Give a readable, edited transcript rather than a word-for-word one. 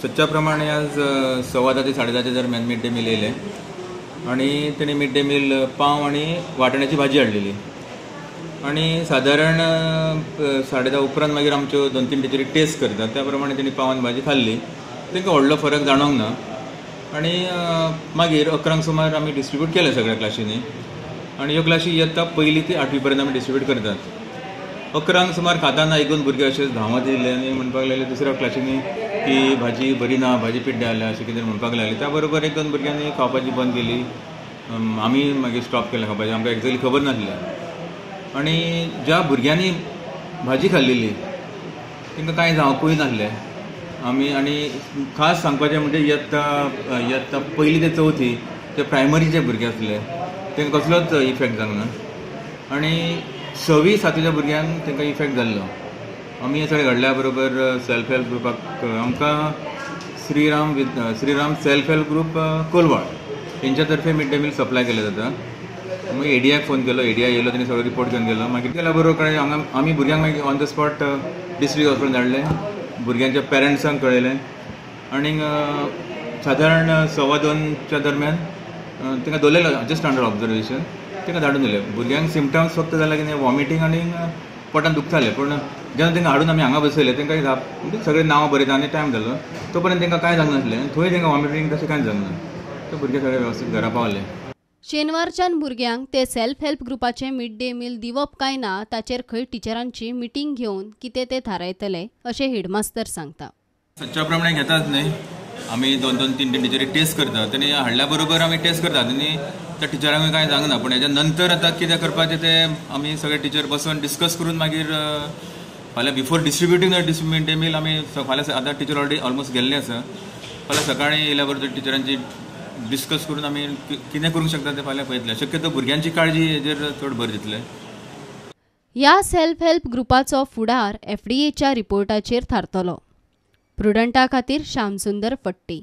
सदच्या प्रमाणे आज 10:15 ते 10:30 दरम्यान मिड डे मील येयलें आनी तेणी मिड डे मील पाव आनी वाटाण्याची भाजी हाडलेली आनी सादारण 10:30 उपरांत मागीर आमच्यो 2-3 टिचरी टेस्ट करतात त्या प्रमाणे तेणी पाव आनी भाजी खाल्ली. तांकां व्हडलो फरक जाणवंक ना आनी मागीर 11 सुमार आमी डिस्ट्रिब्यूट केलें सगळ्या क्लासींनी आनी ह्यो क्लासी इयत्ता 1 ते 8वी पर्यंत आमी डिस्ट्रिब्यूट करतात. 11 सुमार खाताना 1-2 भुरगे अशेच धांवत येयले आनी म्हणपाक लागले दुसऱ्या क्लासींनी की भाजी बरी ना, भाजी पिड्ड्यार जाल्या अशें कितें म्हणपाक लागले. त्या बरोबर 1-2 भुरग्यांनी खावपाची बंद केली. आमी मागीर स्टॉप केलें खावपाचें, आमकां एक्झॅक्टली खबर नासलें. आनी ज्या भुरग्यांनी भाजी खाल्लेली तांकां कांय जावंकूय नासलें. आमी आनी खास सांगपाचें म्हणजे इयत्ता 1 ते 4 ते प्रायमरीचे भुरगे आसले तांकां कसलोच इफेक्ट जावंक ना आनी 6वी 7वीच्या भुरग्यांक तांकां इफेक्ट जाल्लो. आमी हें सगळें घडल्या बरोबर सेल्फ हेल्प ग्रुपाक आमकां Shriram self help group Colvale हेंच्या तर्फे मिड डे मील सप्लाय केलें जाता. मागीर एडीआयक फोन केलो, एडीआय येयलो, तेणी सगळो रिपोर्ट घेवन गेलो. मागीर गेल्या बरोबर कळ्ळें हांगा आमी भुरग्यांक मागीर on the spot district hospital धाडलें, भुरग्यांच्या पेरंट्सांक कळयलें आनी सादारण 2:15 दरम्यान तांकां दवरलेलो जस्ट अंडर ऑब्जर्वेशन, तांकां धाडून दिलें. भुरग्यांक सिमटम्स फक्त जाले कितें वॉमिटींग आनी पोटान दुखतालें, पूण जेन्ना तांकां हाडून आमी हांगा बसयलें तांकां म्हणजे सगळें नांवां बरयता आनी टायम जालो तो पर्यंत तांकां कांय जावंक नासलें. थंय तांकां वॉमिटींग तशें कांयच जावंक ना. ते भुरगे सगळे वेवस्थीत घरा पावले. शेनवारच्यान भुरग्यांक ते सेल्फ हेल्प ग्रुपाचें मिड डे मील दिवप काय ना ताचेर खंय टिचरांची मिटींग घेवन कितें ते थारायतले अशें हेडमास्तर सांगता. सदच्या प्रमाणे घेतात न्हय, आमी 2-2, 3-3 टिचरी टेस्ट करतात आनी हाडल्या बरोबर आमी टेस्ट करतात आनी त्या टिचरांकूय कांय जावंक ना. पूण हेच्या नंतर आतां कितें करपाचें तें आमी सगळे टिचर बसून डिस्कस करून मागीर फाल्यां before distributing the mid day meal आमी फाल्यां आतां टिचर ऑलरेडी ऑलमोस्ट गेल्ले आसा. फाल्यां सकाळीं येयल्या बरोबर टिचरांची डिस्कस करून आमी कितें करूंक शकता तें फाल्यां पळयतले. शक्यतो भुरग्यांची काळजी हेजेर चड भर दितले. ह्या सेल्फ हेल्प ग्रुपाचो फुडार एफडीएच्या रिपोर्टाचेर थारतलो. प्रुडंटा खातीर श्यामसुंदर फट्टी.